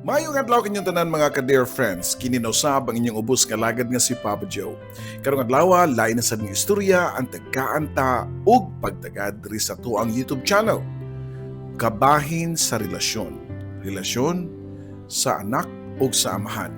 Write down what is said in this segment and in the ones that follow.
Maayong adlaw kaninyong tanan, mga ka-dear friends. Kini na usab ang inyong ubos nga lagad nga si Papa Joe. Karong adlaw, lain na sad nga istorya ang tagaan ta og pagtagad diri sa atuang YouTube channel. Kabahin sa relasyon. Relasyon sa anak ug sa amahan.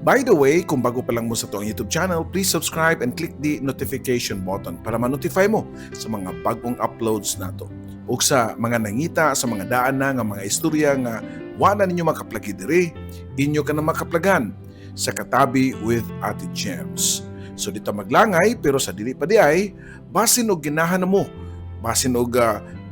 By the way, kung bago pa lang mo sa atuang YouTube channel, please subscribe and click the notification button para ma-notify mo sa mga bagong uploads nato. Ug sa mga nangita sa mga daan na nga mga istorya nga wa na ninyo makaplagi diri, inyo ka na makaplagan sa Katabi with Ate Gems. So dito maglangay, pero sa dili pa diay, basin og ginahan na mo, basin og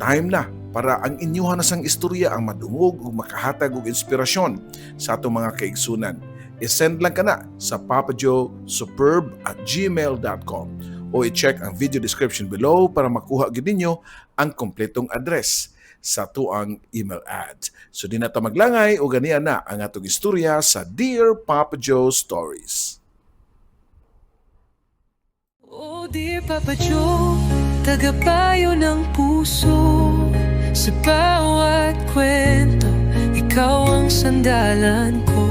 time na para ang inyuhan na sang istorya ang madungog ug makahatag og inspirasyon sa atong mga kaigsunan. I-send lang kana sa papajoesuperb@gmail.com o i-check ang video description below para makuha gyud ninyo ang kompletong address sa atuang email ad. So di na ta maglangay o ganiya na ang atong istorya sa Dear Papa Joe Stories. Oh dear Papa Joe, tagapayo ng puso. Sa bawat kwento, ikaw ang sandalan ko.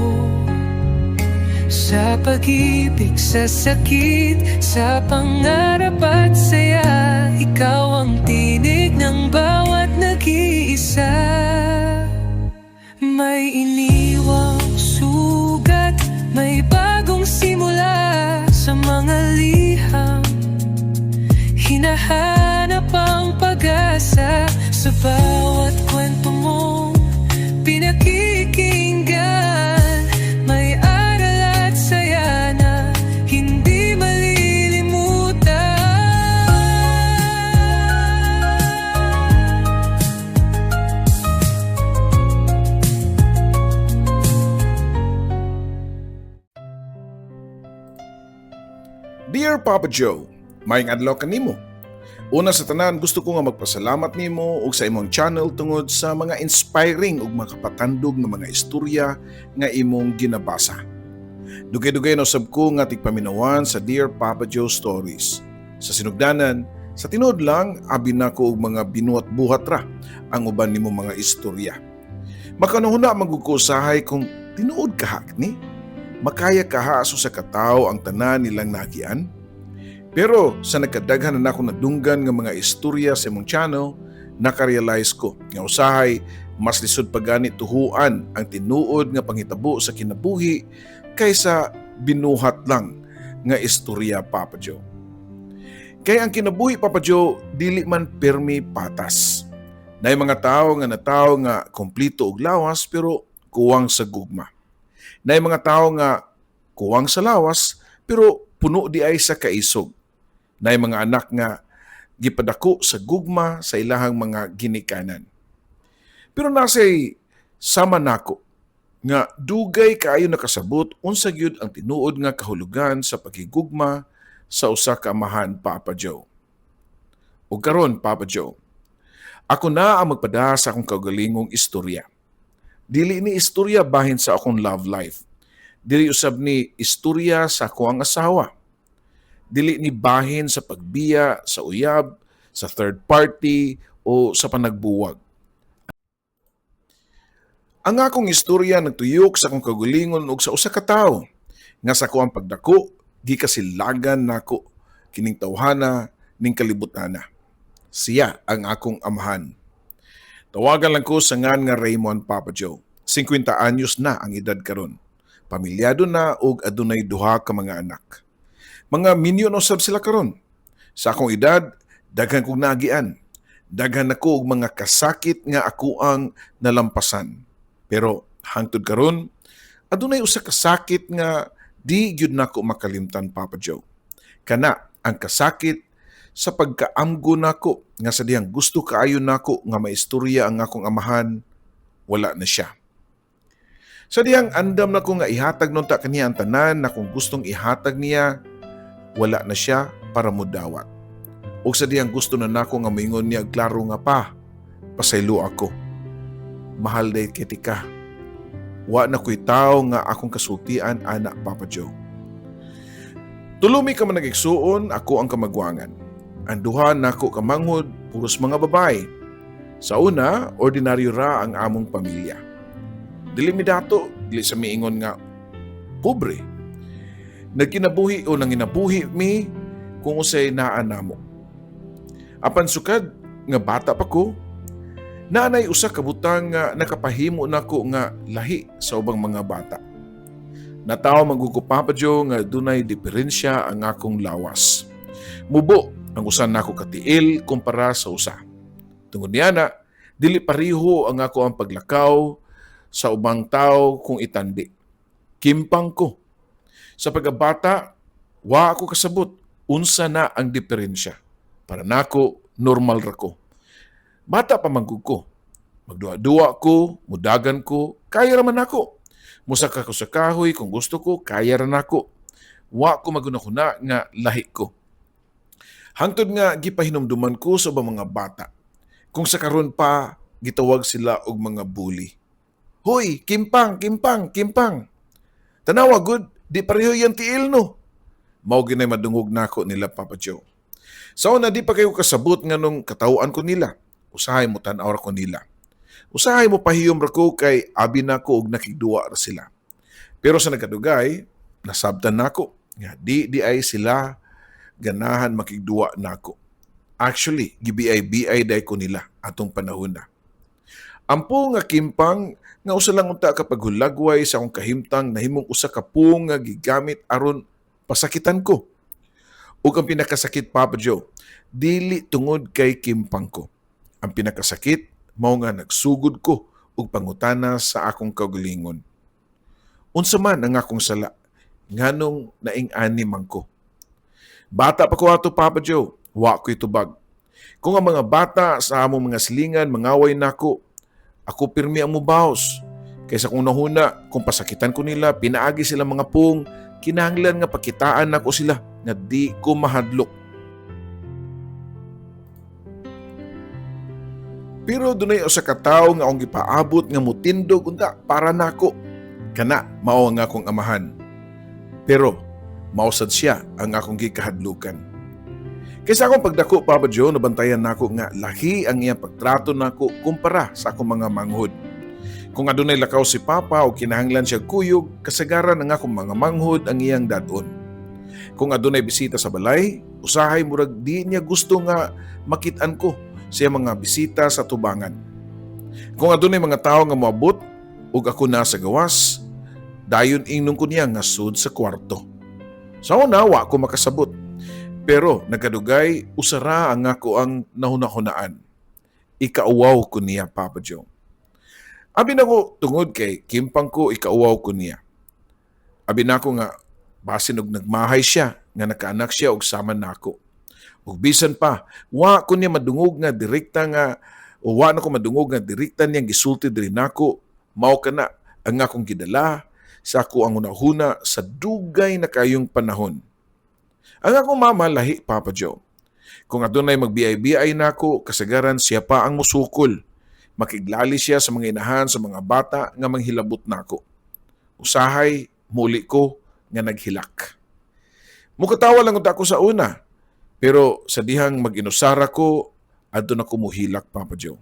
Sa pag-ibig, sa sakit, sa pangarap at saya, ikaw ang tinig ng bawat nag-iisa. May iniwang sugat, may bagong simula. Sa mga liham, hinahanap ang pag-asa. Sa bawat kwento mong pinakikinggan, may aral at saya na hindi malilimutan. Dear Papa Joe, maayong adlaw kanimo. Una sa tanan, gusto ko nga magpasalamat nimo ug sa imong channel tungod sa mga inspiring ug makapatandog nga mga istorya nga imong ginabasa. Dugay-dugay na usab ko nga tigpaminawan sa Dear Papa Joe Stories. Sa sinugdanan, sa tinuod lang, abi nako og mga binuhat-buhat ra ang uban nimo mga istorya. Makanahuna man gud ko usahay kung tinuod kaha ni? Makaya kaha sa usa ka tawo ang tanan nilang naagian? Pero sa nagkadaghan na nako nadunggan nga mga istorya sa imong channel, nakarealize ko nga usahay mas lisod pa gani tuhuan ang tinuod nga panghitabo sa kinabuhi kaysa binuhat lang nga istorya, Papa Joe. Kay ang kinabuhi, Papa Joe, dili man pirmi patas. Naay mga tawo nga natawo nga kompleto og lawas pero kuwang sa gugma. Naay mga tawo nga kuwang sa lawas pero puno diay sa kaisog. Naay mga anak nga gipadako sa gugma sa ilahang mga ginikanan. Pero naa say sama nako nga dugay kaayo nakasabot unsa gyud ang tinuod nga kahulugan sa pagigugma sa usa ka amahan, Papa Joe. Ug karon, Papa Joe, ako na ang magpada sa akong kaugalingong istorya. Dili ni istorya bahin sa akong love life. Dili usab ni istorya sa akoang asawa. Dili ni bahin sa pagbiya, sa uyab, sa third party o sa panagbuwag. Ang akong istorya nagtuyok sa akong kaugalingon ug sa usa ka tawo nga sa akoang pagdako gikasilagan nako kining tawhana ning kalibutana. Siya ang akong amahan. Tawagan lang ko sa ngan nga Raymond, Papa Joe. 50 anyos na ang edad karon. Pamilyado na ug adunay duha ka mga anak. Mga minyo na usab sila karon. Sa akong edad, daghan kog naagian. Daghan nako og mga kasakit nga ako ang nalampasan. Pero hangtod karon, adunay usa ka sakit nga di gyud nako makalimtan, Papa Joe. Kana ang kasakit sa pagkaamgo nako nga sa dihang gusto kaayo nako nga maistorya ang akong amahan, wala na siya. Sa dihang andam nako nga ihatag nunta kaniya ang tanan na kung gustong ihatag niya, wala na siya para mudawat. Ug sa dihang gusto na nako nga moingon niya klaro nga, "Pa, pasaylo ako. Mahal diay kay tika." Wa na ko'y tao nga akong kasultian ana, Papa Joe. Tulo mi ka manag-igsuon, ako ang kamagwangan. Ang duha nako ka manghod, puros mga babae. Sa una, ordinaryo ra ang among pamilya. Dili mi dato, dili sa miingon nga pobre. Nagkinabuhi o nanginabuhi mi kung unsay naa namo. Apan sukad nga bata pa ko, naanay usa ka butang nga nakapahimo nako nga lahi sa ubang mga bata. Natawo man gud ko, Papa Joe, nga dunay diferensya ang akong lawas. Mubo ang usa nako katiil kumpara sa usa. Tungod niana, dili pareho ang ako ang paglakaw sa ubang tao kung itandi. Kimpang ko. Sa pagkabata, wa ako kasabot unsa na ang diferensya. Para nako, normal ra ko. Bata pa man gud ko. Magduwa-duwa ko, mudagan ko, kaya ra man nako. Musaka ko sa kahoy kung gusto ko, kaya ra nako. Wa ko maghuna-huna nga lahi ko. Hangtod nga gipahinumduman ko sa ubang mga bata. Kung sa karon pa gitawag sila og mga bully. "Hoy, kimpang, kimpang, kimpang. Tanawa gud, di pareho yang tiil, no?" Mao ginay madungog nako nila, Papa Joe. Sa una, di pa kayo kasabot nganong katawhan ko nila. Usahay mo tan-aw ra ko nila. Usahay mo pahiyom ra ko kay abi nako og nakigduwa ra sila. Pero sa nagkadugay, nasabtan nako nga di diay sila ganahan makigduwa nako. Actually, gibi-bi diay ko nila atong panahon na. Ampo nga kimpang nga usa lang unta ka paghulagway sa akong kahimtang nahimong usa ka pung nga gigamit aron pasakitan ko. Ug ang pinakasakit, Papa Joe, dili tungod kay kimpang ko. Ang pinakasakit mao nga nagsugod ko og pangutana sa akong kaugalingon. Unsa man ang akong sala, nganong naing-ani man ko? Bata pa ko ato, Papa Joe, wa ko'y tubag. Kung ang mga bata sa among mga silingan mangaway nako, ako pirmi ang mubaos. Kaysa kung nahuna, kung pasakitan ko nila, pinaagi sila mga pung, kinahanglan nga pakitaan nako sila nga di ko mahadlok. Pero dunay usa ka tawo nga akong gipaabot nga mutindog unta para nako. Kana mao ang akong amahan. Pero mao sad siya ang akong gikahadlukan. Kaysa akong pagdako, Papa Joe, nabantayan nako nga lahi ang iyang pagtrato nako kumpara sa akong mga manghod. Kung adunay lakaw si Papa o kinahanglan siya kuyog, kasagaran ang akong mga manghod ang iyang dad-on. Kung adunay bisita sa balay, usahay murag di niya gusto nga makit-an ko siya mga bisita sa tubangan. Kung adunay mga tawo nga moabot ug ako na sa gawas, dayon ingnon ko niya nga sud sa kwarto. Sa una, wa ko makasabot. Pero nagkadugay, usara ang ako ang nahunahunaan. Ikauwaw ko niya, Papa Joe. Abi nako tungod kay kimpang ko, ikauwaw ko niya. Abi nako nga basin og nagmahay siya nga nakaanak siya og sama nako. Ug bisan pa, wa ko niya madungog nga direkta nga o wa na ko madungog nga direkta niyang gisulti diri nako, mao kana ang akong gidala sa ako ang hunahuna sa dugay na kayong panahon. Ang akong mama lahi, Papa Joe. Kung adunay magbiay-biay nako, kasagaran siya pa ang musukol. Makiglali siya sa mga inahan sa mga bata nga manghilabot nako. Usahay muli ko nga naghilak. Mukatawa lang unta ako sa una. Pero sa dihang mag-inusara ko, adto na ko muhilak, Papa Joe.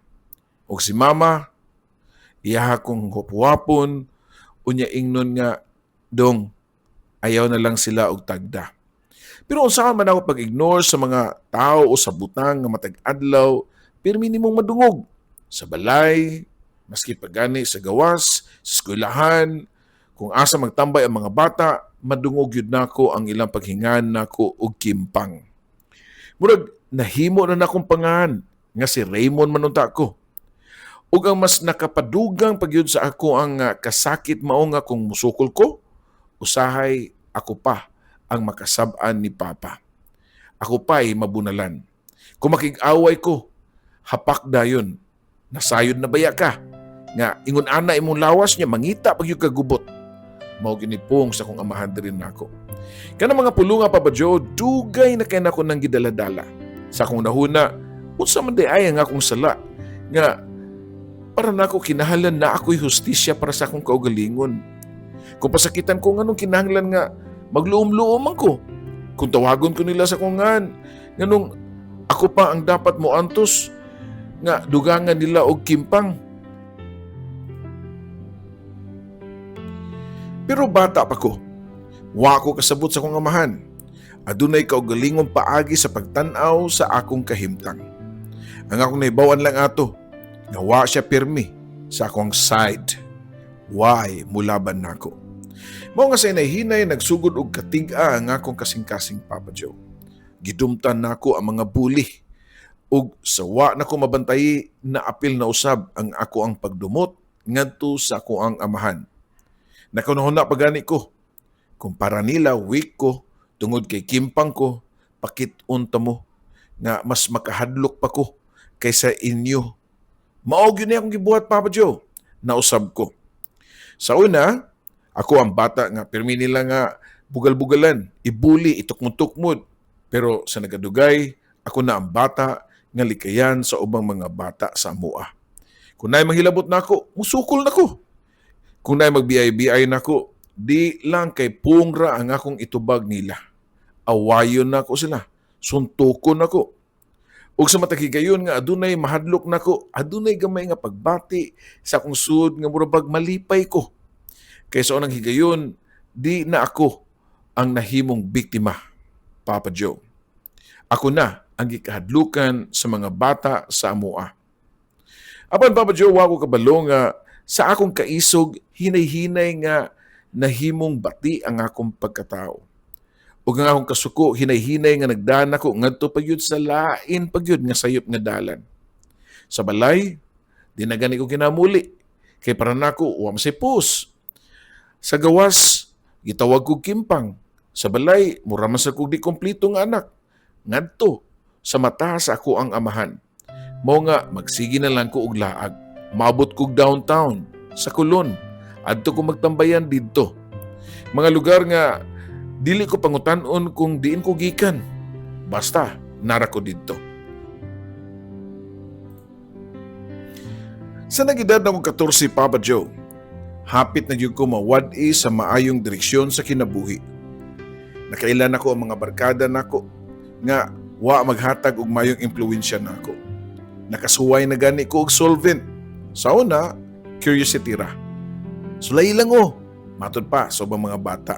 Og si mama, iyaha kong hupuwapon, unya ingnon nga, "Dong, ayaw na lang sila og tagda." Pero unsa man ako pag-ignore sa mga tao o sa butang nga matag adlaw, pirmi nimong madungog sa balay, maski pagani sa gawas, sa eskwelahan, kung asa magtambay ang mga bata, madungog yun nako ang ilang paghingan nako og kimpang. Murag nahimo na nakong pangahan nga si Raymond man unta ko. Ug ang mas nakapadugang pagyud sa ako ang kasakit mao nga kung musukol ko, usahay ako pa ang makasab-an ni Papa. Ako pa'y mabunalan. Kung makig-away ko, hapak dayon. Nasayod na baya ka? Nga ingon ana imong lawas niya mangita pag ka gubot. Mao ginipong sa akong amahan diri nako. Kana mga pulunga, Papa Joe, dugay na kay nako nang gidala-dala. Sa akong nahuna, unsa man di ay ang akong sala nga para nako kinahalan na ako'y hustisya para sa akong kaugalingon? Kung pasakitan ko, nganong kinahanglan nga magluom-luom man ko? Kung tawagon ko nila sa akong ngan, nganong ako pa ang dapat mo antos nga dugangan nila og kimpang? Pero bata pa ko. Wa ko kasabot sa akong amahan. Adunay kaugalingong paagi sa pagtan-aw sa akong kahimtang. Ang akong nahibaw-an lang ato, nga wa siya pirmi sa akong side. Way mulaban nako. Mao nga sa hinay-hinay nagsugod og katig-a ang akong kasing-kasing, Papa Joe. Gidumtan nako ang mga bully ug sa wa nako mabantayi, naapil na usab ang ako ang pagdumot ngadto sa ako ang amahan. Nakahunahuna pa gani ko kung para nila weak ko tungod kay kimpang ko, pakit-on ta mo nga mas makahadlok pa ko kaysa inyo. Mao gyud ni akong gibuhat, Papa Joe. Nausab ko. Sa una, ako ang bata nga pirmi nila nga bugal-bugalan, ibully, itukmod-tukmod. Pero sa nagadugay, ako na ang bata nga likayan sa ubang mga bata sa amoa. Kung naay manghilabot nako, musukol nako. Kung naay magbiay-biay nako, di lang kay pungra ang akong itubag nila. Awayon nako sila, suntukon nako. Ug sa matag higayon nga adunay mahadlok nako, adunay gamay nga pagbati sa akong sud nga mura bag malipay ko. Kay sa unang higayon, di na ako ang nahimong biktima, Papa Joe. Ako na ang gikahadlukan sa mga bata sa amoa. Apan, Papa Joe, wa ko kabalo nga sa akong kaisog, hinay-hinay nga nahimong bati ang akong pagkatao. Ug ang akong kasuko, hinay-hinay nga nagdana ko ngadto pa gyud sa lain pa gyud nga sayop nga dalan. Sa balay, di na gani ko kinamuli. Kay para nako, wa man say puss. Sa gawas, gitawag kog kimpang. Sa balay, mura man sa kog di kompleto nga anak. Ngadto sa mata sa ako ang amahan. Mao nga magsige na lang ko og laag. Maabot kog downtown, sa Colon. Adto ko magtambayan didto. Mga lugar nga dili ko pangutan-on kung diin ko gikan. Basta nara ko didto. Sa nag-edad na kong 14, Papa Joe, hapit na gyud ko mawad-i sa maayong direksyon sa kinabuhi. Nakaila nako ang mga barkada nako nga wa maghatag og mayong impluwensya nako. Nakasuway na gani ko og solvent. Sa una, curiosity ra. Sulay lang oh. Matod pa sa ubang mga bata.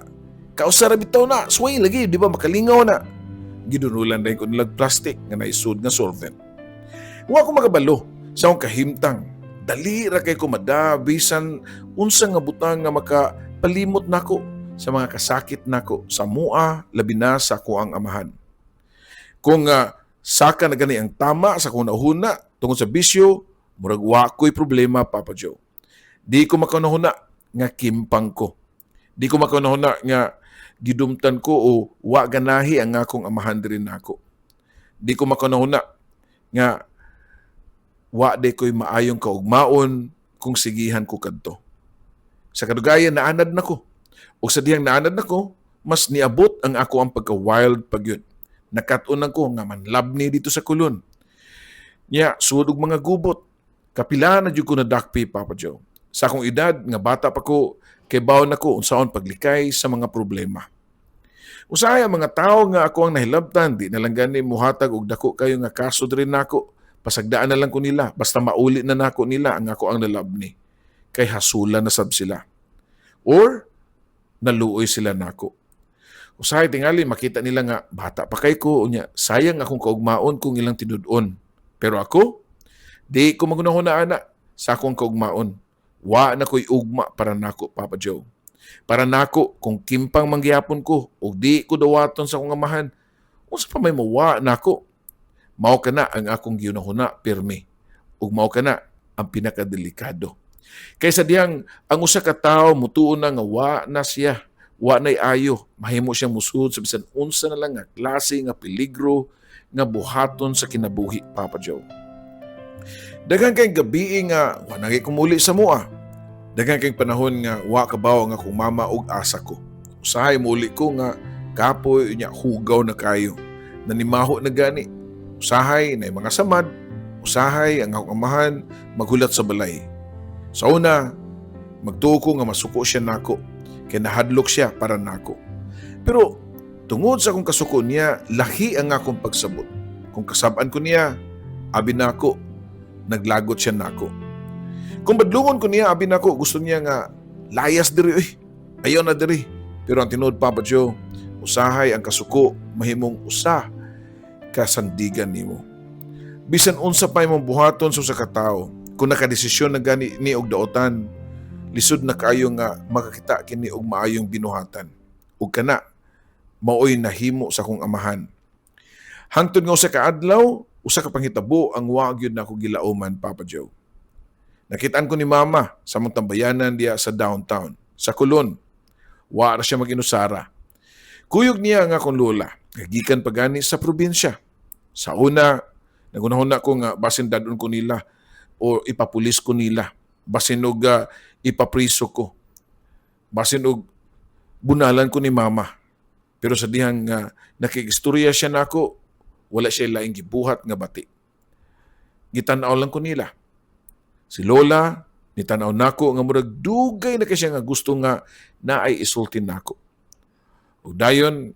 Kausa ra bitaw na, suway lagi, di ba makalingaw na. Gidunulan dayon ko nilag plastic nga naisud nga solvent. Wa ko makabalo sa akong kahimtang. Dali ra kay ko mada bisan unsa nga butang nga makapalimot nako sa mga kasakit nako sa mua, labi na sa ako ang amahan. Kung saka na gani ang tama sa akong nahuna tungod sa bisyo, murag wa ko'y problema, Papa Joe. Di ko makahuna nga kimpang ko. Di ko makahuna nga gidumtan ko o wa ganahi ang akong amahan diri nako. Di ko makahuna nga wa di ko'y maayong kaugmaon kung sigihan ko kadto. Sa kadugayan, naanad nako. O sa dihang naanad nako, mas niabot ang ako ang pagka-wild pagyud. Nakat-on ko nga manlabni dito sa Colon. Nya, sud og mga gubot. Kapila na jud ko nadakpi, Papa Joe. Sa akong edad, nga bata pa ko, kay baon nako unsaon paglikay sa mga problema. Usahay ang mga tao nga ako ang nahilabtan, di na lang gani muhatag og dako kayo nga kaso diri nako. Pasagdaan na lang ko nila, basta mauli na nako nila ang ako ang nalabni. Kay hasulan na sab sila. Or, naluoy sila nako. Usahay tingali makita nila nga bata pa kay ko, unya sayang akong kaugmaon kung ilang tinud-on. Pero ako, di ko magunahuna ana sa akong kaugmaon. Wa na ko'y ugma para nako, Papa Joe. Para nako, kung kimpang manggihapon ko, ug di ko dawaton sa akong amahan, unsa pa may mawa nako? Mao kana ang akong gihunahuna pirmi. Ug mao kana ang pinakadelikado. Kaysa diyang ang usa ka tawo mutuo na nga wa na siya, wa na'y ayo, mahimo siyang musud sa bisan unsa na lang nga klase nga peligro nga buhaton sa kinabuhi, Papa Joe. Daghan kay gabi nga wa na kumuli sa mua. Daghan kay panahon nga wa kabaw ang akong mama og asa ko. Usahay muli ko nga kapoy unya hugaw na kayo. Nanimaho na gani. Usahay na mga samad, usahay ang akong amahan maghulat sa balay. Sa una, magtuo ko nga masuko siya nako, kay nahadlok siya para nako. Pero tungod sa akong kasuko niya, lahi ang akong pagsabot. Kung kasab-an ko niya, abi nako, naglagot siya nako. Kung badlungon ko niya, abi nako, gusto niya nga layas diri oy. Ayaw na diri. Pero ang tinuod, Papa Joe, usahay ang kasuko mahimong usa ka sandigan nimo. Bisan unsa pa imong buhaton sa usa ka tawo, kung nakadesisyon na gani ni og daotan, lisod na kaayo nga makakita kini og maayong binuhatan. Ug kana maoy nahimo sa akong amahan. Hangtod nga usa ka adlaw, usa ka panghitabo ang wa gyud nako gilauman, Papa Joe. Nakitaan ko ni Mama sa among tambayanan diya sa downtown, sa Colon. Wa ra siya mag-inusara. Kuyog niya nga akong lola, gikan pa gani sa probinsya. Sa una, nagunahuna ko nga basin dad-on ko nila o ipapulis ko nila. Basin og ipapriso ko. Basin og bunalan ko ni Mama. Pero sa dihang nga nakigistorya siya nako, wala siya laing gibuhat nga bati. Gitan-aw lang ko nila. Si Lola, nitanaw nako nga murag dugay na kay siya nga gusto nga naay isulti nako. Ug dayon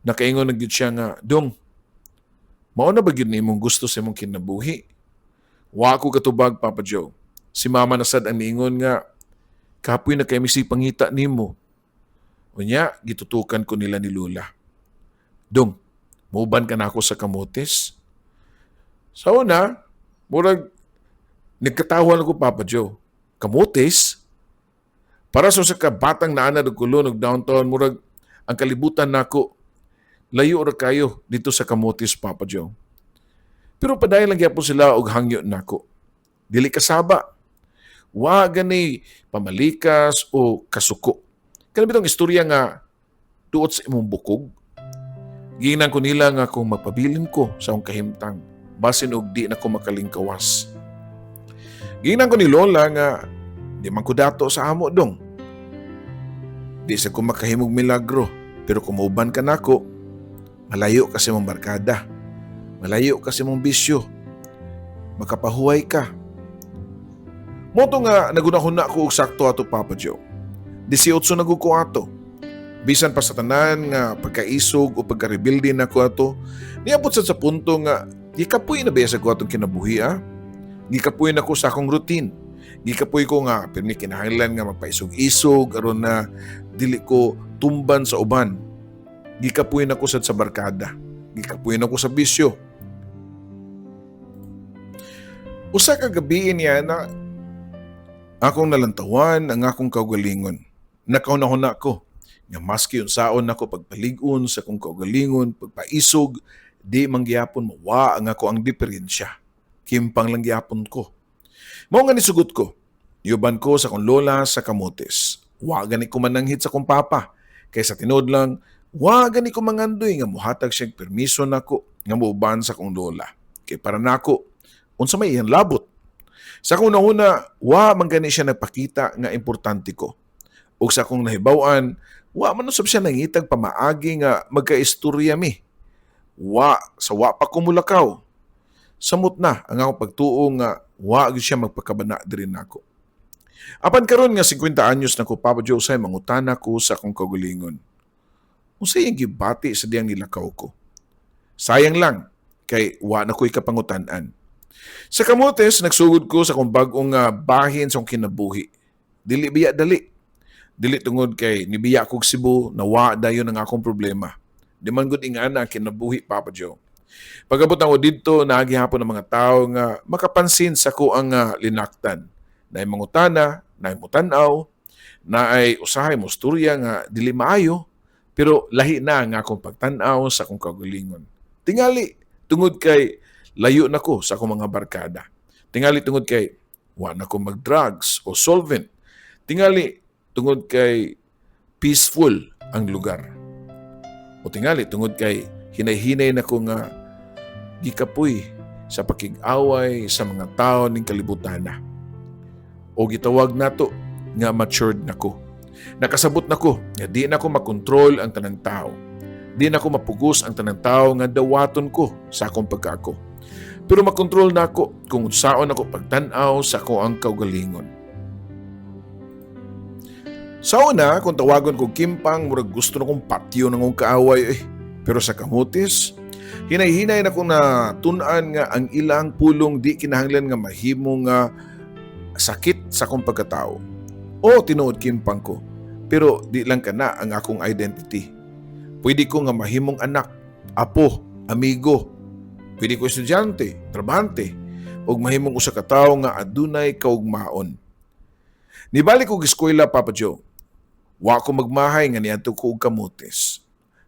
nakaingon na gyud siya nga, "Dong, mao na ba gyud nimong gusto sa imong kinabuhi?" Wa ko katubag, Papa Joe. Si Mama na sad ang niingon nga, "Kapoy na kay mi pangita nimo." Unya, gitutukan ko nila ni Lola. "Dong, muuban ka nako sa Camotes?" Sa una, murag nagkatawa ko, Papa Joe. Camotes? Para sa ka batang naanad og Colon og downtown, murag ang kalibutan nako layo ra kayo dito sa Camotes, Papa Joe. Pero padayon lang gyapon sila og hangyo nako. Dili kasaba. Wa gani pamalikas o kasuko. Kana bitong istorya nga duot sa imong bukog. Giingnan ko nila nga kung magpabilin ko sa akong kahimtang, basin og di na ko makalingkawas. Giingnan ko ni Lola nga di man ko dato sa amo, dong. Di sa ko makahimog milagro, pero kung muuban ka nako, malayo ka sa imong barkada. Malayo ka sa imong bisyo. Makapahuway ka. Mao to nga nagunahuna ko og sakto ato, Papa Joe. 18 na gud ko ato. Bisan pa sa tanan nga pagkaisog o pagkarebelde nako ato, niabot sad sa punto nga gikapoy na ba sa ko atong kinabuhi ah. Gikapoy na ko sa akong routine. Gikapoy ko nga pirmi kinahanglan nga magpaisog-isog aron na dili ko tumban sa uban. Gikapoy na ko sad sa barkada. Gikapoy na ko sa bisyo. Usa ka gabi niya na akong nalantawan ang akong kaugalingon. Nakahuna-huna ko nga maski unsaon nako pagpalig-on sa akong kaugalingon, pagpaisog, di man gyapon mawa ang ako ang diferensya. Kimpang lang gyapon ko. Mao nga nisugot ko. Niuban ko sa akong lola sa Camotes. Wa gani ko mananghid sa akong papa. Kay sa tinuod lang, wa gani ko mangandoy nga muhatag siya permiso nako nga muuban sa akong lola. Kay para nako, unsa may iyang labot? Sa akong una, wa man gani siya nagpakita nga importante ko. Ug sa akong nahibaw-an, wa man usab siya nangitag pamaagi nga magkaistorya mi. Wa sa wa pa ko mulakaw. Samot na ang akong pagtuo nga wa gyud siya magpakabana diri nako. Apan karon nga 50 anyos na ko, Papa Joe, say mangutana ko sa akong kaugalingon. Unsa iyang gibati sa diyang nilakaw ko? Sayang lang kay wa na ko'y kapangutan-an. Sa Camotes, nagsugod ko sa akong bag-ong bahin sa akong kinabuhi. Dili biya dali. Dili tungod kay nibiya kog Cebu, nawa dayon ang akong problema. Di man gud ingana ang kinabuhi, Papa Joe. Pag-abot ako didto, naa gihapon ang mga tao nga makapansin sa akoang linaktan. Naay mangutana, naay mutan-aw, naay usahay mostorya nga dili maayo, pero lahi na ang akong pagtan-aw sa akong kaugalingon. Tingali tungod kay layo na ko sa akong mga barkada. Tingali tungod kay wa na ko mag-drugs o solvent. Tingali tungod kay peaceful ang lugar. O tingali tungod kay hinay-hinay na ko nga gikapoy sa pakig-away sa mga tao ning kalibutan na. O gitawag nato nga matured na ko. Nakasabot na ko nga di na ko makontrol ang tanang tao. Di na ko mapugos ang tanang tao nga dawaton ko sa akong pagkaako. Pero makontrol na ako kung unsaon ako pagtan-aw sa akoang kaugalingon. Sa una, kung tawagon ko kimpang, murag gusto na kong patyo ng akong kaaway eh. Pero sa Camotes, hinay-hinay na kong natun-an nga ang ilang pulong di kinahanglan nga mahimo nga sakit sa akong pagkatao. O tinuod kimpang ko. Pero di lang kana ang akong identity. Pwede ko nga mahimong anak, apo, amigo. Pwede ko estudyante, trabahante, ug mahimong usa ka tawo nga adunay kaugmaon. Nibalik og eskwela, Papa Joe. Wa ko magmahay nga niadto ko og Camotes.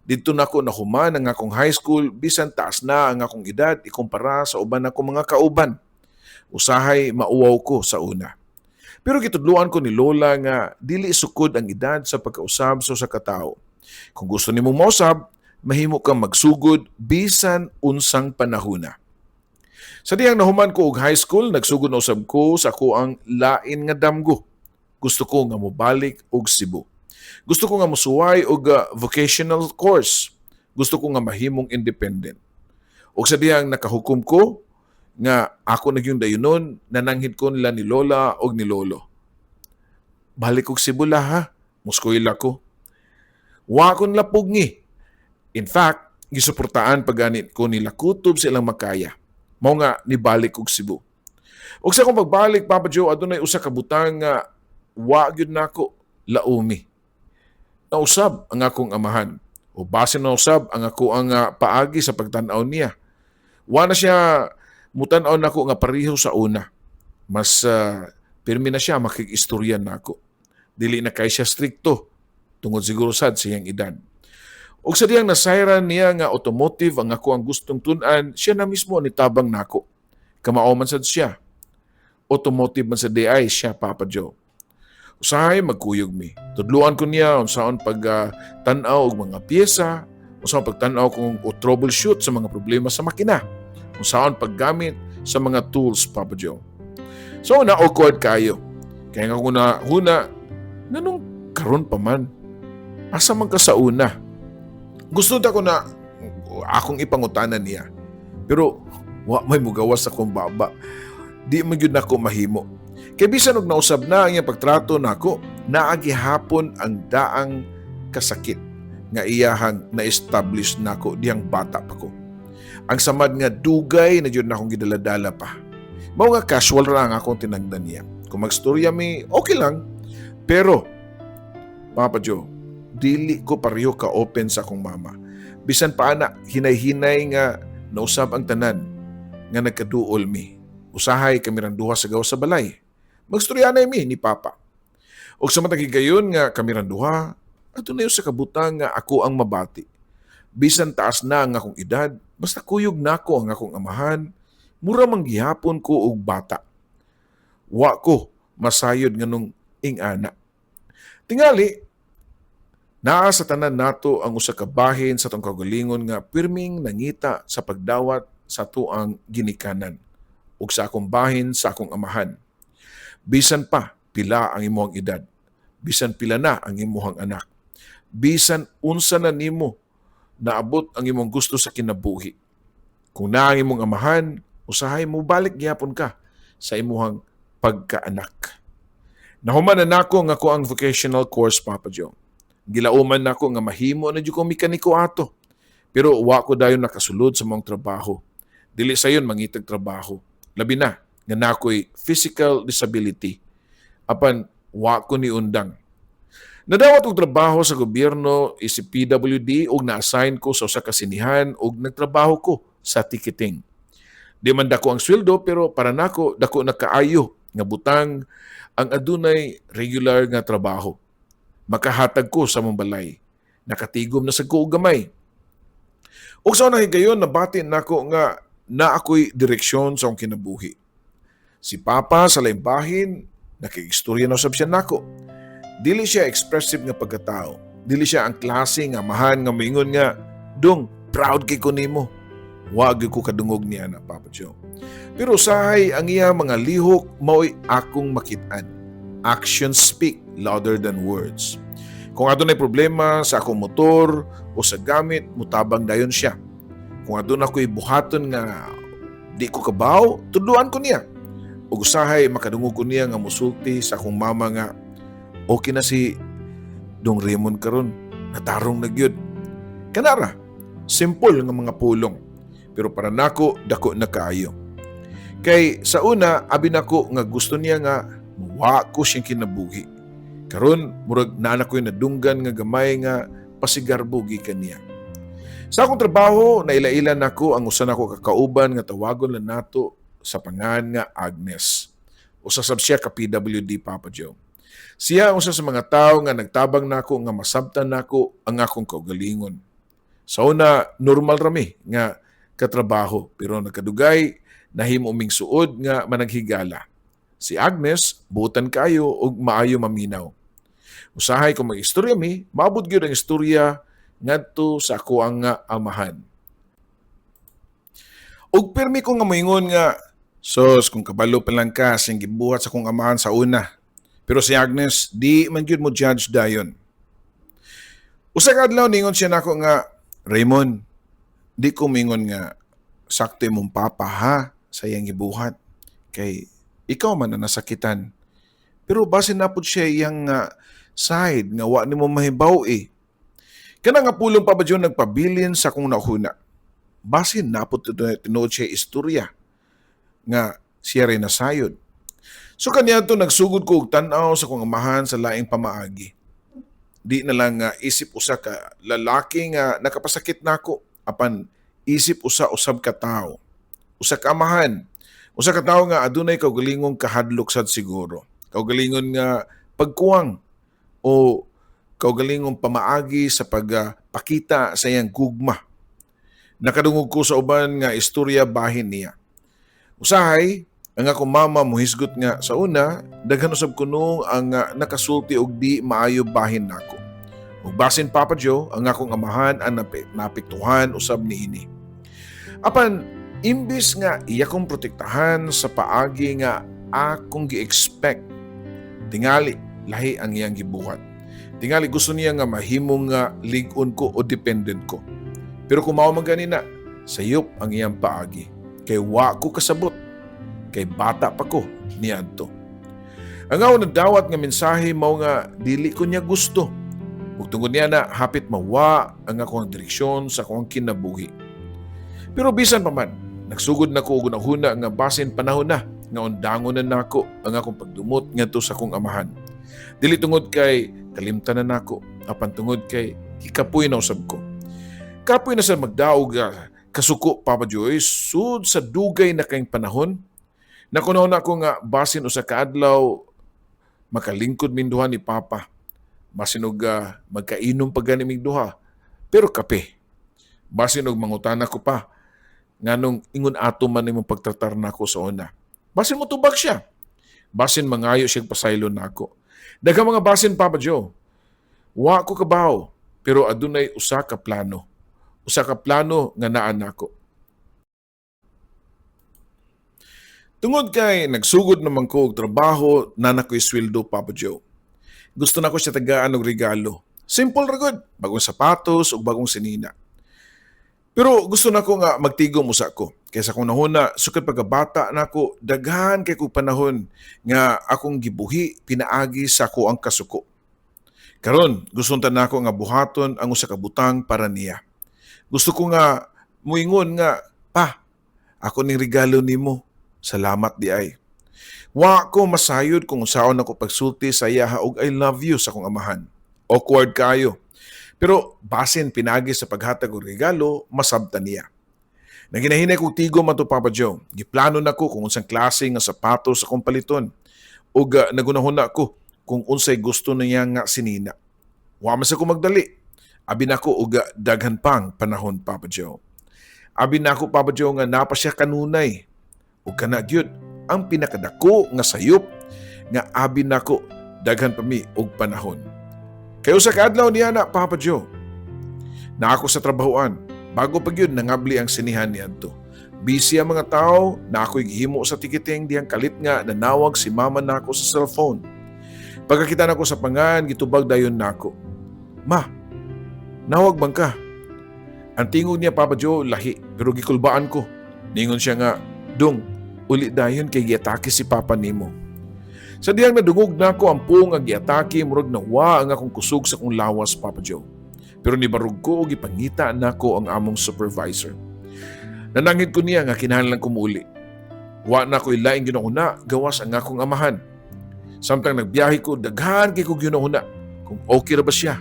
Didto nako nahuman ang akong high school bisan taas na ang akong edad ikumpara sa uban akong mga kauban. Usahay mauwaw ko sa una. Pero gitudloan ko ni Lola nga dili sukod ang edad sa pagkausab sa usa ka tawo. Kung gusto nimo mausab, mahimo kang magsugod bisan unsang panahona. Sa dihang nahuman ko og high school, nagsugod na usab ko sa akoang lain nga damgo. Gusto ko nga mobalik og Cebu. Gusto ko nga mosuway og vocational course. Gusto ko nga mahimong independent. Og sa dihang nakahukom ko nga ako na gyung dayunon, nananghid ko nila ni Lola og ni Lolo. "Balik og Cebu la ha, muskwela ko." Wa ko nila pugngi. In fact, gisuportaan pagani ko nila kutob sa ilang makaya. Mao nga nibalik og Cebu. Og sa akong pagbalik, Papa Joe, adunay usa ka butang nga wa gyud nako laumi. Nausab ang akong amahan. O base nausab ang ako ang paagi sa pagtan-aw niya. Wa na siya mutan-aw nako nga pareho sa una. Mas pirmi na siya makig-istorya nako. Dili na kay siya strikto tungod siguro sad sa iyang edad. Og sa diyang nasayran niya nga automotive ang ako ang gustong tun-an, siya na mismo ang nitabang nako. Kamao man sad siya. Automotive man sa diay siya, Papa Joe. Usahay magkuyog mi. Tudluan ko niya unsaon pag tan-aw og mga pyesa, unsaon pagtan-aw kung o troubleshoot sa mga problema sa makina, unsaon paggamit sa mga tools, Papa Joe. So na awkward kayo. Kaya nga kung na huna, nganong karon pa man? Asa man ka sa una? Gusto ta ko na akong ipangutanan niya. Pero wa may mugawas sa akong baba. Di man gyud nako mahimo. Kay bisan og nausab na ang iyang pagtrato nako, naa gihapon ang daang kasakit nga iyahang na-establish nako diyang bata pa ko. Ang samad nga dugay na jud na akong gidaladala pa. Mao nga casual ra ang akong tinagdan niya. Kung magstorya mi, okay lang. Pero, Papa Joe, dili ko pareho ka open sa akong mama. Bisan pa ana, hinay-hinay nga nausab ang tanan nga nagkaduol mi. Usahay kami rang duha sa gawas sa balay. Magstoryanay mi ni Papa. Og sa matag higayon nga kami rang duha, adunay usa ka butang nga ako ang mabati. Bisan taas na ang akong edad, basta kuyog nako ang akong amahan, mura man gihapon ko og bata. Wa ko masayod nganong ing-ana. Tingali, naa sa tanan nato ang usa ka bahin sa atong kaugalingon nga pirming nangita sa pagdawat sa atuang ginikanan ug sa akong bahin sa akong amahan. Bisan pa pila ang imong edad, bisan pila na ang imong anak, bisan unsa na nimo naabot ang imong gusto sa kinabuhi. Kung naa ang imong amahan, usahay mo balik gihapon ka sa imuhang pagkaanak. Nahuman na nako nga ako ang vocational course, Papa Joe. Gilauman nako nga mahimo na jud ko mekaniko ato. Pero wa ko dayon nakasulod sa maong trabaho. Dili sayon mangitag trabaho. Labi na nga nakoy physical disability. Apan wa ko ni undang. Nadawat og trabaho sa gobyerno isip PWD ug na-assign ko sa usa ka sinihan ug nagtrabaho ko sa ticketing. Di man dako ang sweldo, pero para nako dako na kaayo nga butang ang adunay regular nga trabaho. Makahatag ko sa among balay. Nakatigom na sa ko og gamay. Ug sa unang higayon, nabati nako nga naa ako'y direksyon sa akong kinabuhi. Si Papa sa laing bahin, nakigstorya na usab siya nako. Dili siya expressive nga pagkatao. Dili siya ang klase nga amahan nga moingon nga, "Dong, proud kay ko nimo." Wa gyud ko kadungog niya na, Papa Joe. Pero usahay ang iya mga lihok mao'y akong makit-an. Actions speak louder than words. Kung adunay problema sa akong motor o sa gamit, mutabang dayon siya. Kung aduna ko'y buhaton nga di ko kabaw, tudluan ko niya. Ug usahay makadungog ko niya nga musulti sa akong mama nga okay na si Dong Raymond karon, natarong na gyud. Kanara, simple nga mga pulong. Pero para nako, dako na kaayo. Kay sa una, abi nako nga gusto niya nga wa ko siyang kinabuhi. Karon murag naa na ko'y nadunggan nga gamay nga pasigarbo gikan niya. Sa akong trabaho, naila-ila nako ang usa nako ka kauban nga tawagon lang nato sa pangalan nga Agnes. Usa sab siya ka PWD, Papa Joe. Siya ang usa sa mga tawo nga nagtabang nako nga masabtan nako ang akong kaugalingon. Sa una, normal rami nga katrabaho, pero nagkadugay nahimo ming suod nga managhigala. Si Agnes, buutan kayo ug maayo maminaw. Usahay kung mag-istorya mi, maabot gyud ang istorya ngadto sa ako ang nga amahan. Ug pirmi ko nga moingon nga, "Sos, kung kabalo pa lang ka sa gibuhat sa akong amahan sa una." Pero si Agnes, di man gyud mo judge dayon. Usa ka adlaw ningon siya nako nga, "Raymond, di ko mingon nga sakto imong papa ha sa iyang gibuhat. Kay ikaw man na nasakitan. Pero basin naa pod siya iyang side nga wa nimo mahibaw eh." Kana nga pulong, Papa Joe, nagpabilin sa akong nahuna. Basin naa pod tinuod siya istorya nga siya rin nasayod. So kaniadto nagsugod ko og tan-aw sa akong amahan sa laing pamaagi. Di na lang nga isip usa ka lalaki nga nakapasakit nako, apan isip usa usab ka tawo. Usa ka amahan. Usa ka tawo nga adunay kaugalingong kahadlok sad siguro. Kaugalingon nga pagkuwang o kaugalingong pamaagi sa pagpakita sa iyang gugma. Nakadungog ko sa uban nga istorya bahin niya. Usahay, ang akong mama muhisgot nga sa una, daghan usab kuno ang nakasulti og di maayo bahin nako. Ug basin, Papa Joe, ang akong amahan ang naapektuhan usab niini. Apan imbis nga iya kong protektahan sa paagi nga akong gi-expect, tingali lahi ang iyang gibuhat. Tingali gusto niya nga mahimong nga lig-on ko o dependent ko. Pero kung mao man gani na, sayop ang iyang paagi. Kay wa ko kasabot. Kay bata pa ko niadto. Ang akong nadawat nga mensahe mao nga dili ko niya gusto. Ug tungod niya na hapit mawa ang akong direksyon sa akong kinabuhi. Pero bisan pa man, nagsugod na ko og hunahuna nga basin panahon na nga undangon na nako ang akong pagdumot ngadto sa akong amahan. Dili tungod kay kalimtan na nako, apan tungod kay gikapoy na usab ko. Kapoy na sa magdaog kasuko, Papa Joe, sud sa dugay na kayong panahon. Nakunaw na ko nga basin usa ka adlaw makalingkod ming duha ni Papa. Basin og magkainom pa gani mig duha. Pero kape. Basin og mangutana ko pa nganong ingon ato man imong pagtratar nako sa una. Basin mo tubag siya. Basin mangayo siya pasaylo nako. Daghang mga basin, Papa Joe. Wa ko kabaw, pero adunay usa ka plano. Usa ka plano nga naa nako. Tungod kay nagsugod naman ko og trabaho, naa na ko'y sweldo, Papa Joe. Gusto nako siya tagaan og regalo. Simple ra gud, bagong sapatos ug bagong sinina. Pero gusto nako nga magtigom usa ko. Kaysa kung nahuna, sukad pagkabata nako, daghan kay kog panahon nga akong gibuhi pinaagi sa ako ang kasuko. Karon, gusto ta nako nga buhaton ang usa ka butang para niya. Gusto ko nga muingon nga, "Pa, ako ning regalo nimo. Salamat di ay." Wa ko masayod kung unsaon ako pagsulti sa iyaha og "I love you" sa akong amahan. Awkward kayo. Pero basin pinagi sa paghatag og regalo, masabtan niya. Naginahinay kog tigom ato, Papa Joe. Giplano nako kung unsang klase nga sapatos akong paliton. Ug nagunahuna ko kung unsay gusto niya nga sinina. Wa man sa ko magdali. Abi nako og daghan pang panahon, Papa Joe. Abi nako, Papa Joe, nga naa pa siya kanunay. Ug kana gyud ang pinakadako nga sayop nga abi nako daghan pa mi og panahon. Kay usa ka adlaw niya na, Papa Joe. Naa ko sa trabahoan. Bago pa gyud nangabli ang sinihan niadto. Busy ang mga tao na ako'y gihimo sa ticketing dihang kalit nga nanawag si mama nako sa cellphone. Pagkakita nako sa pangan, gitubag dayon nako. "Ma, nawag bang ka?" Ang tingog niya, Papa Joe, lahi, pero gikulbaan ko. Ningon siya nga, "Dong, uli dayon kay giatake si papa nimo." Sa dihang nadungog nako ang puong nga giatake, murag nawa ang akong kusog sa akong lawas, Papa Joe. Pero nibarog ko og gipangita nako ang among supervisor. Nanangid ko niya nga kinahanglan ko muuli. Wa na ko laing ginahuna gawas ang akong amahan. Samtang nagbiyahe ko, daghan kay kog hunahuna kung okay ra ba siya.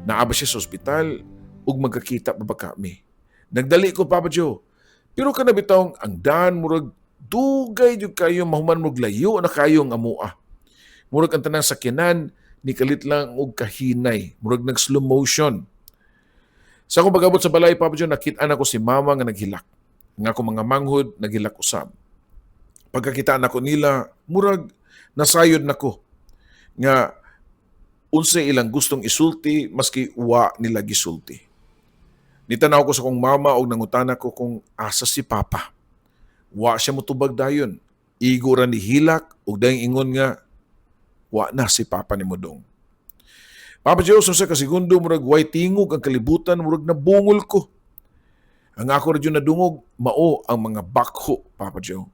Naa ba siya sa ospital ug magkakita pa ba kami? Nagdali ko, Papa Joe. Pero kana bitawng ang daan murag dugay jud kayo, mahuman mo layo na kayo ang amoa. Murag ang tanang sakyanan nikalit lang og kahinay, murag nag slow motion. Sa akong pag-abot sa balay, Papa Joe, nakita nako si mama nga naghilak. Ang akong mga manghod naghilak usab. Pagkakita nako nila, murag nasayod nako nga unsay ilang gustong isulti maski wa nila gisulti. Nitanaw ko sa akong mama og nangutana ko kung asa si Papa. Wa siya motubag dayon. Igo ra ni hilak ug dayong ingon nga wa na si Papa nimo, dong. Papa Joe, sa kasegundo murag way tingog ang kalibutan, murag nabungol ko. Ang ako ra nadungog mao ang mga bakho, Papa Joe.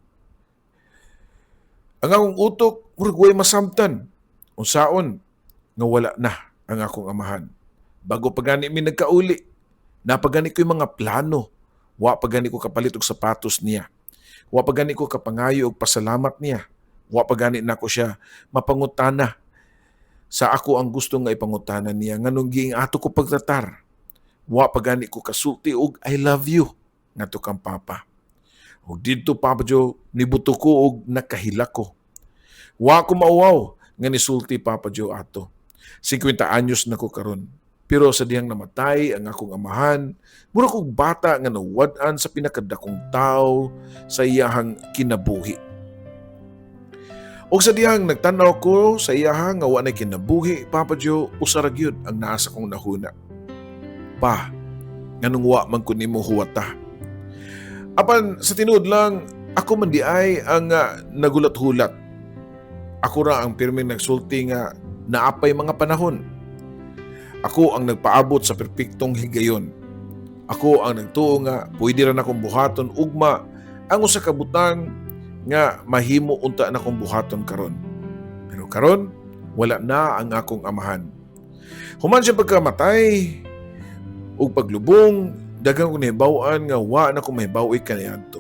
Ang akong utok murag way masamtan. Unsaon nga wala na ang akong amahan? Bago pa gani mi nagkauli, naa pa gani ko'y mga plano. Wa pa gani ko kapalit og sapatos niya. Wa pa gani ko kapangayo og pasalamat niya. Wa pa gani nako siya mapangutana sa ako ang gusto nga ipangutana niya nganong giing-ato ko pagtratar. Wa pa gani ko kasulti og "I love you" ngadto kang Papa. Ug didto, Papa Joe, nibuto ko og nakahilak ko. Wa ko mauwaw nga nisulti, Papa Joe, ato. 50 anyos na ko karon. Pero sa dihang namatay ang akong amahan, mura kog bata nga nawad-an sa pinakadakong tao sa iyahang kinabuhi. Og sa dihang nagtan-aw ko sa iyaha nga wa na kinabuhi, Papa Joe, usa ra gyud ang naa sa kong nahuna. Pa, nganong wa man ko nimo huwata? Apan sa tinuod lang, ako man diay ang nagulat-hulat. Ako ra ang pirming nagsulti nga naa pay mga panahon. Ako ang nagpaabot sa perpektong higayon. Ako ang nagtuo nga pwede ra nakong buhaton ugma ang usa ka butang nga mahimo unta nakong buhaton karon. Pero karon wala na ang akong amahan. Human siya pagkamatay ug paglubong, daghan kong nahibaw-an nga wa na ko mahibaw-i kaniadto.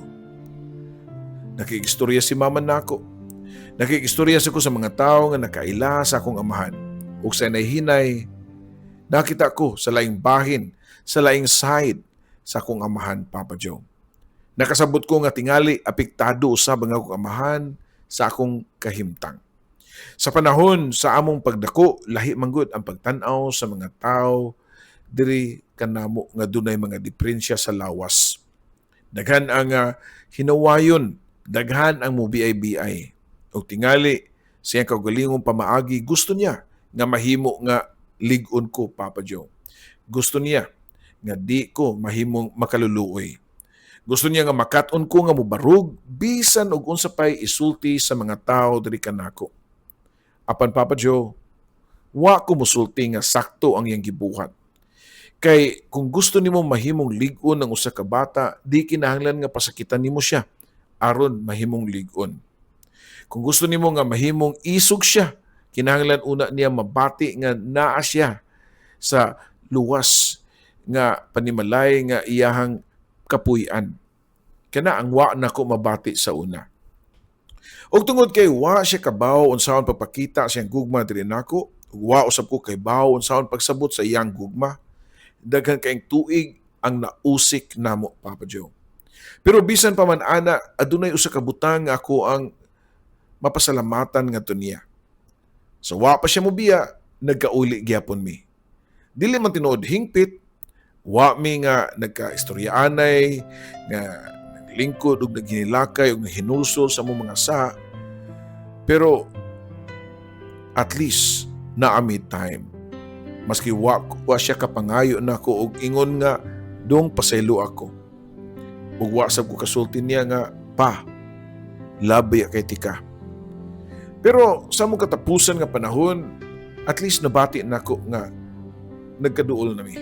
Nakigistorya si mama nako. Nakigistorya sa ko sa mga tao nga nakaila sa akong amahan. Ug sa hinay, nakita ko sa laing bahin, sa laing side sa akong amahan, Papa Joe. Nakasabot ko nga tingali apektado usab ang akong amahan sa akong kahimtang. Sa panahon sa among pagdako, lahi manggod ang pagtan-aw sa mga tao diri kanamo nga dunay mga diferensya sa lawas. Daghan ang hinawayon, daghan ang mubiay-biay. Og tingali sa iyang kaugalingong pamaagi, gusto niya nga mahimo nga lig-on ko, Papa Joe. Gusto niya nga di ko mahimong makaluluoy. Gusto niya nga makat-on ko nga mubarog bisan og unsa pay isulti sa mga tao diri kanako. Apan, Papa Joe, wa ko musulti nga sakto ang iyang gibuhat. Kay kung gusto nimo mahimong lig-on ang usa ka bata, di kinahanglan nga pasakitan nimo siya aron mahimong lig-on. Kung gusto nimo nga mahimong isog siya, kinahanglan una niya mabati nga naa siya sa luwas nga panimalay nga iyahang kapuy-an. Kana ang wa nako mabati sa una. Ug tungod kay wa siya kabaw unsaon pagpakita sa iyang gugma diri nako, ug wa usab ko kabaw unsaon pagsabot sa iyang gugma, daghan kaayong tuig ang nausik namo, Papa Joe. Pero bisan pa man ana, adunay usa ka butang nga ako ang mapasalamatan ngadto niya. So wa pa siya mobiya, nagkauli gyapon mi. Dili man tinuod hingpit, wa mi nga nagkaistoryaanay, nga naglingkod ug naghinilakay ug naghinulsol sa among mga sa. Pero at least naa mi time. Maski wa siya kapangayo nako og ingon nga, "Dong, pasaylo ako." Ug wa sab ko kasulti niya nga, "Pa, labi kay tika." Pero sa among katapusan nga panahon, at least nabati nako nga nagkaduol na mi.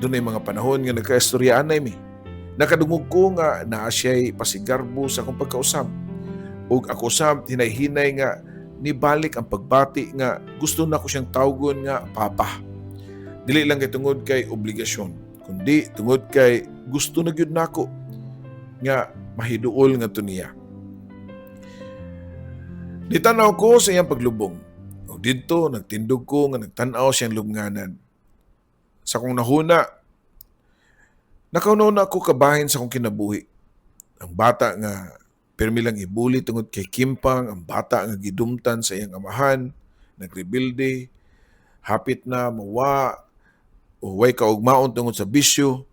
Dunay mga panahon nga nagkaistoryaanay mi. Nakadungog ko nga naa siya'y pasigarbo sa akong pagkausab. Ug ako usab hinay-hinay nga nibalik ang pagbati nga gusto na ko siyang tawgon nga papa. Dili lang kay tungod kay obligasyon, kundi tungod kay gusto na gyud nako nga mahiduol ngadto niya. Nitanaw ko sa iyang paglubong. O didto, nagtindog ko nga nagtanaw siyang lubnganan. Sa akong nahuna, nakahuna ko kabahin sa akong kinabuhi. Ang bata nga pirmi lang i-bully tungod kay kimpang, ang bata nga gidumtan sa iyang amahan, nagrebilde, hapit na mawa o way kaugmaon tungod sa bisyo,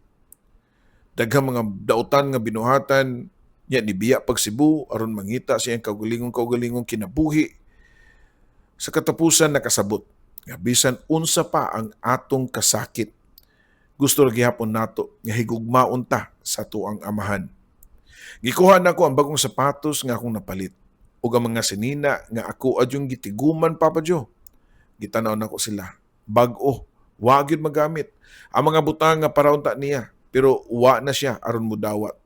daghang mga dautan nga binuhatan, nya nibiya pag Cebu aron mangita sa iyang kaugalingong kinabuhi. Sa katapusan nakasabot nga bisan unsa pa ang atong kasakit, gusto ra gihapon nato nga higugmaon ta sa atuang amahan. Gikuha nako ang bagong sapatos nga akong napalit ug ang mga sinina nga ako adyong gitiguman, Papa Joe. Gitanaw nako sila. Bag-o, wa gyud magamit. Ang mga butang nga para unta niya, pero wa na siya aron mudawat.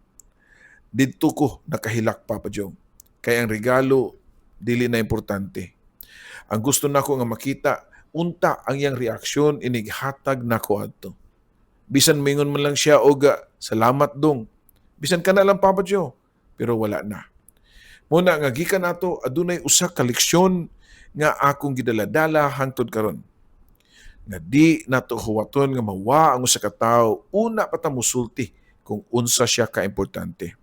Didto ko nakahilak, Papa Joe. Kay ang regalo dili na importante. Ang gusto nako nga makita unta ang iyang reaksyon inig hatag nako adto. Bisan mingon man lang siya og "Salamat, dong." Bisan kana lang, Papa Joe, pero wala na. Muna nga gikan nato adunay usa ka leksyon nga akong gidaladala hangtod karon. Nga di nato huwaton nga mawa ang usa ka tawo una pa ta musulti kung unsa siya ka-importante.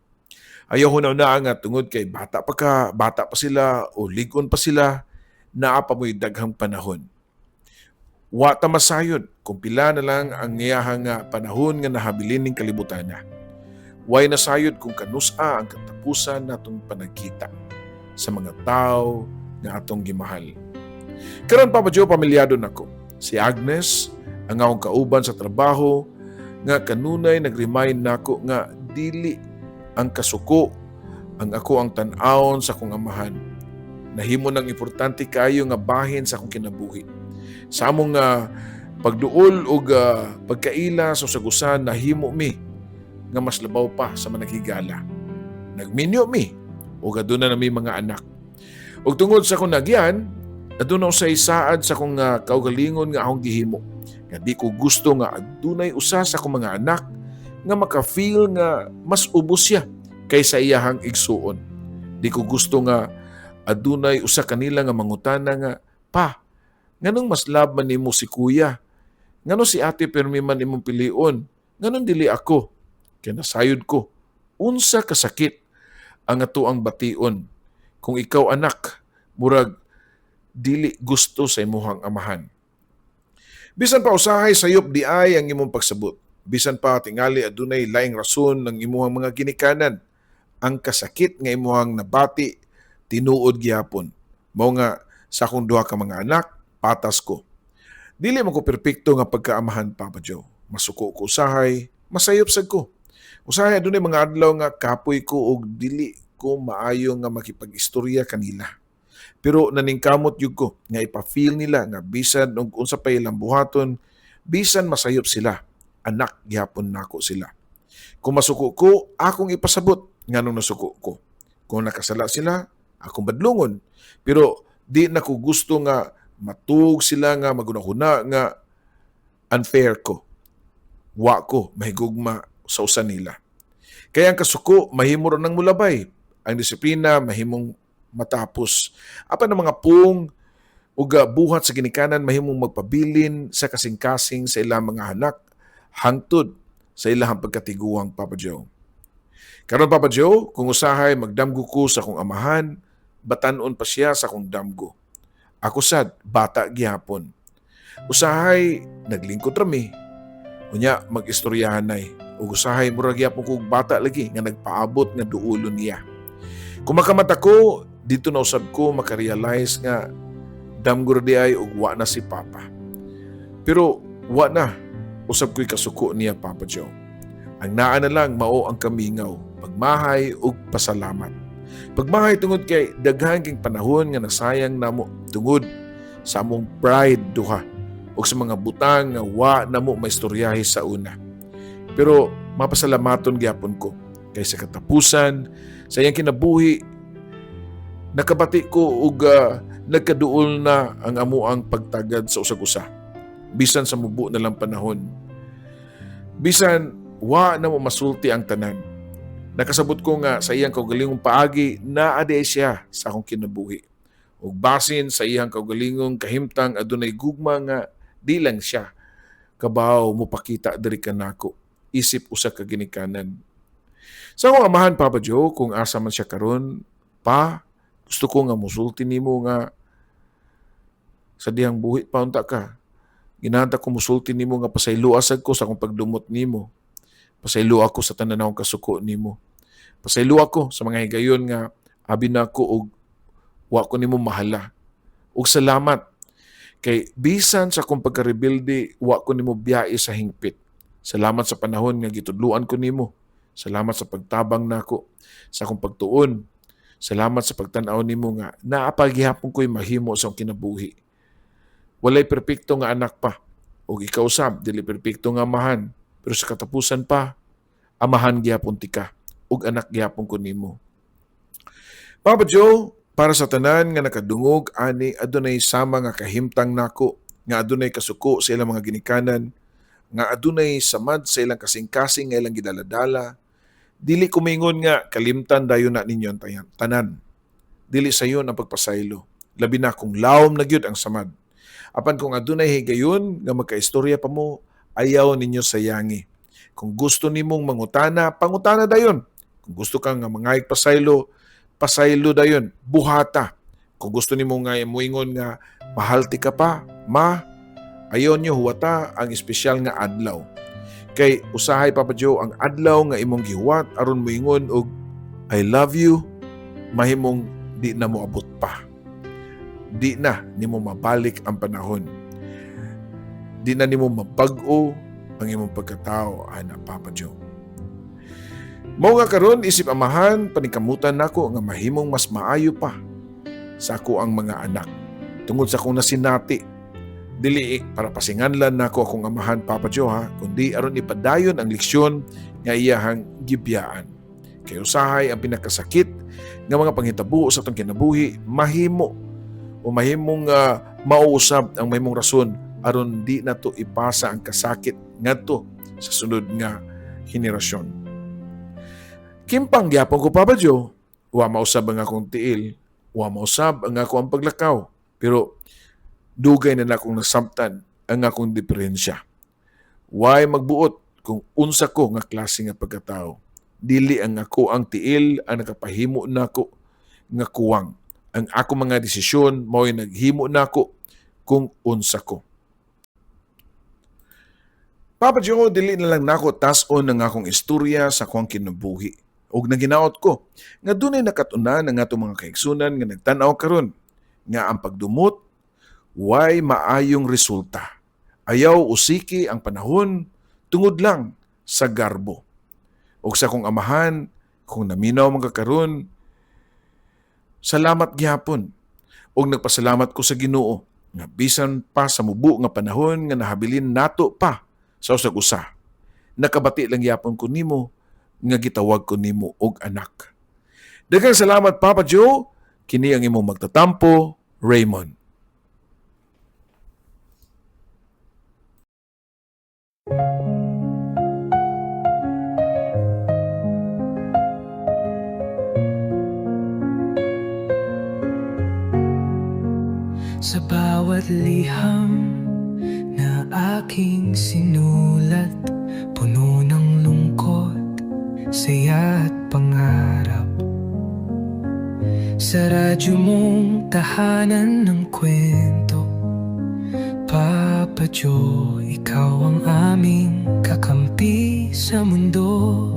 Ayaw huna nga tungod kay bata pa ka, bata pa sila o ligon pa sila, naa pa mo'y daghang panahon. Wa ta masayod kung pila na lang ang iyahang nga panahon nga nahabilin ning kalibutan na. Way nasayod kung kanusa ang katapusan natong panagkita sa mga tao nga atong gimahal. Karon, Papa Joe, pamilyado nako. Si Agnes, ang akong kauban sa trabaho, nga kanunay nag-remind nako nga dili ang kasuko ang ako ang tan-awon sa akong amahan. Nahimo nang importante kayo nga bahin sa akong kinabuhi. Sa among pagduol og pagkaila sa usag-usa, nahimo mi nga mas labaw pa sa managhigala. Nagminyo mi ug aduna na mi mga anak. Ug tungod sa akong nagyan, aduna usay saad sa akong kaugalingon nga akong gihimo. Nga di ko gusto nga adunay usa sa akong mga anak nga maka-feel nga mas ubos siya kaysa iyahang igsuon. Di ko gusto nga adunay usa kanila nga mangutana nga, "Pa, nganong mas love man nimo si kuya? Ngano si ate permi man imong pilion? Nganong dili ako?" Kay nasayod ko, unsa kasakit ang atoang bation kung ikaw anak, murag dili gusto sa imuhang amahan. Bisan pa usahay sayop di ay ang imong pagsabot. Bisan pa tingali adunay laing rason ng imuhang mga ginikanan. Ang kasakit nga imuhang nabati tinuod gihapon. Mao nga sa akong duha ka mga anak, patas ko. Dili man ko perpekto nga pagkaamahan, Papa Joe. Masuko ko usahay, masayop sad ko. Usahay adunay mga adlaw nga kapoy ko og dili ko maayo nga makipag-istorya kanila. Pero naningkamot jud ko nga ipa-feel nila nga bisan og unsa pa ilang buhaton, bisan masayop sila, anak gihapon nako sila. Kung masuko ko, akong ipasabot nganong nasuko ko. Kung nakasala sila, akong badlungon. Pero di na ko gusto nga matug sila nga magunahuna nga unfair ko. Wa ko mahigugma sa usa nila. Kaya ang kasuko, mahimo ra nang mulabay. Ang disiplina, mahimong matapos. Apan ang mga pung ug buhat sa ginikanan mahimong magpabilin sa kasing-kasing sa ilang mga anak hangtod sa ilang pagkatiguang, Papa Joe. Karon, Papa Joe, kung usahay magdamgo ko sa akong amahan, batan-on pa siya sa akong damgo. Ako sad, bata gihapon. Usahay naglingkod rami. Unya mag-istoryahan nay. Ug usahay mura gihapon kog bata lagi nga nagpaabot nga duolon niya. Kung makamata ko, didto na usab ko makarealize nga damgo ra di ay ug wa na si Papa. Pero wa na usab ko'y kasuko niya, Papa Joe. Ang naa na lang mao ang kamingaw, pagmahay ug pasalamat. Pagmahay tungod kay daghan king panahon nga nasayang namo tungod sa among pride duha ug sa mga butang nga wa namo maistoryahe sa una. Pero mapasalamaton gyapon ko kay sa katapusan sa iyang kinabuhi nakabati ko og nagkaduol na ang amuang pagtagad sa usag-usa bisan sa mubo na lang panahon, bisan wa na mo masulti ang tanan. Nakasabot ko nga sa iyang kaugalingong paagi naa di siya sa akong kinabuhi. Ug basin sa iyang kaugalingong kahimtang, adunay gugma nga di lang siya kabaw mopakita diri kanako isip usa ka ginikanan. Sa akong amahan, Papa Joe, kung asa man siya karon, pa, gusto ko nga musulti nimo nga sa dihang buhi pa unta ka. Ginahanta ko musulti nimo nga pasayloa sad ko sa akong pagdumot nimo. Pasayloa ko sa tanan akong kasuko nimo. Pasayloa ko sa mga higayon nga abi nako og wa ko nimo mahala. Ug salamat kay bisan sa akong pagkarebelde, wa ko nimo biyae sa hingpit. Salamat sa panahon nga gitudluan ko nimo. Salamat sa pagtabang nako sa akong pagtuon. Salamat sa pagtan-aw nimo nga naa pa gihapon ko'y mahimo sa akong kinabuhi. Walay perpekto nga anak, pa. Ug ikaw sab dili perpekto nga amahan. Pero sa katapusan, pa, amahan gihapon tika ug anak gihapon ko nimo. Papa Joe, para sa tanan nga nakadungog ani, adunay sama nga kahimtang nako nga adunay kasuko sa ilang mga ginikanan, nga adunay samad sa ilang kasing-kasing nga ilang gidaladala. Dili ko mingon nga kalimtan dayon na ninyo ang tanan. Dili sayon ang pagpasaylo. Labi na kung lawom na gyud ang samad. Apan kung adunay higayon nga magkaistorya pa mo, ayaw ninyo sayangi. Kung gusto nimong mangutana, pangutana dayon. Kung gusto kang nga mangayog pasaylo, pasaylo dayon, buhata. Kung gusto nimo nga muingon nga mahal ti ka pa, ma, ayaw nyo huwata ang espesyal nga adlaw. Kay usahay, Papa Joe, ang adlaw nga imong gihuwat aron moingon og "I love you", mahimong di na mo abot pa. Di na nimo mabalik ang panahon. Di na nimo mabag-o ang imong pagkatao ana, Papa Joe. Mao nga karon isip amahan, paningkamutan nako nga mahimong mas maayo pa sa ako ang mga anak. Tungod sa akong nasinati, dili para pasinganlan nako akong amahan, Papa Joe, ha, kundi aron ipadayon ang leksyon nga iyahang gibiyaan. Kay usahay ang pinakasakit nga mga panghitabo sa atong kinabuhi mahimo o mahimong mauusab ang mahimong rason aron di nato ipasa ang kasakit ngadto sa sunod nga henerasyon. Kimpang gyapon ko, Papa Joe, wa mausab ang akong tiil, wa mausab ang ako ang paglakaw, pero dugay na nakong nasabtan ang akong diferensya. Way magbuot kung unsa ko nga klase nga pagkatao. Dili ang ako ang tiil ang nakapahimo nako nga kuwang. Ang ako mga desisyon mao'y naghimo nako kung unsa ko. Papa Joe, dili na lang nako tas-on ang akong istorya sa akong kinabuhi. Ug naginaot ko nga dunay nakatunan ang atong mga kaigsunan nga nagtan-aw karon nga ang pagdumot way maayong resulta. Ayaw usiki ang panahon tungod lang sa garbo. Ug sa akong amahan, kung naminaw man ka karon, salamat gihapon. Ug nagpasalamat ko sa Ginoo nga bisan pa sa mubo nga panahon nga nahabilin nato pa sa usag usa. Nakabati lang gyapon ko nimo nga gitawag ko nimo og anak. Daghang salamat, Papa Joe. Kini ang imong magtatampo, Raymond. Sa bawat liham na aking sinulat, puno ng lungkot, saya at pangarap. Sa radyo mong tahanan ng kwento, Papa Joe, ikaw ang aming kakampi sa mundo.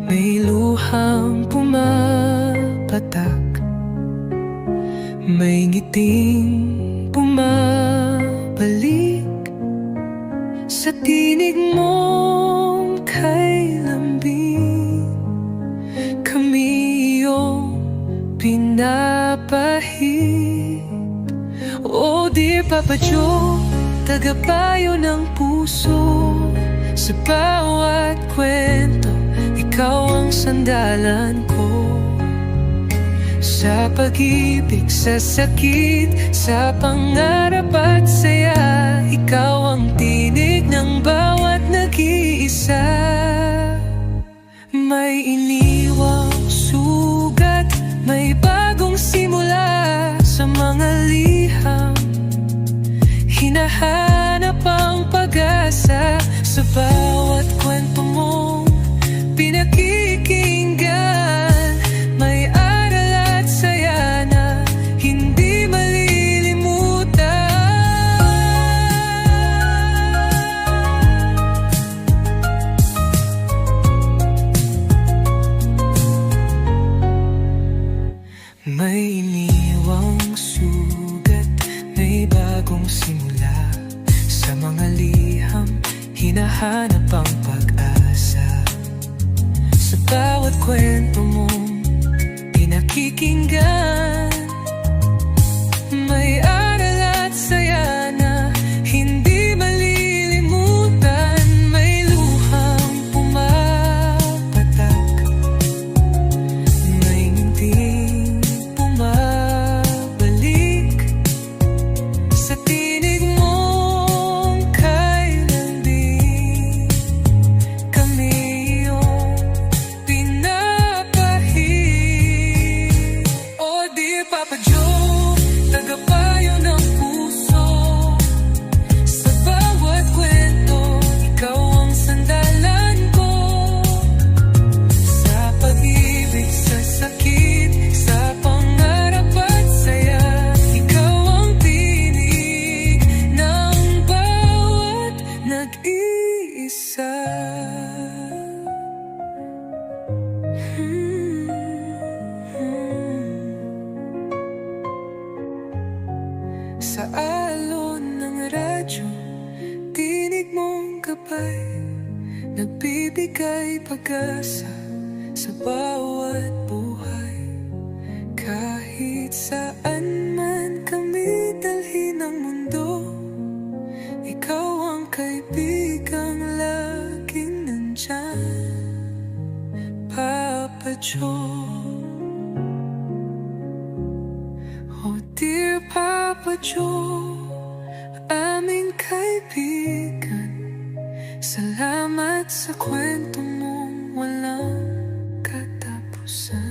May luhang pumapatak, may ngiting bumabalik sa tinig mong kay lambing. Kami iyong pinapahid. Oh dear Papa Joe, tagapayo ng puso. Sa bawat kwento, ikaw ang sandalan ko. Sa pag-ibig, sa sakit, sa pangarap at saya, ikaw ang tinig ng bawat nag-iisa. May iniwang sugat, may bagong simula. Sa mga Hinahanap ang pag-asa. Sa bawat kwento mong pinakikinggan, may aral at saya na hindi malilimutan. May iniwang sugat, may bagong simula. Sa mga liham, hinahanap ang pag-asa. Sa bawat kwento mong pinakikinggan, may aral at saya na hindi malilimutan. May luhang pumapatak, may ngiting bumabalik. Sa tinig mong kay lambing, kami iyong pinapahid. Oh dear Papa Joe, tagapayo ng puso. Sa bawat kwento, ikaw ang sandalan ko. Sa pag-ibig, sa sakit, sa pangarap at saya, ikaw ang tinig ng bawat nag-iisa. Sa alon ng radyo, tinig mong gabay, nagbibigay pag-asa sa bawat buhay. Kahit saan man kami dalhin ng mundo, ikaw ang kaibigang laging nandyan, Papa Joe. Oh dear Papa Joe, aming kaibigan, salamat sa kwento mong walang katapusan.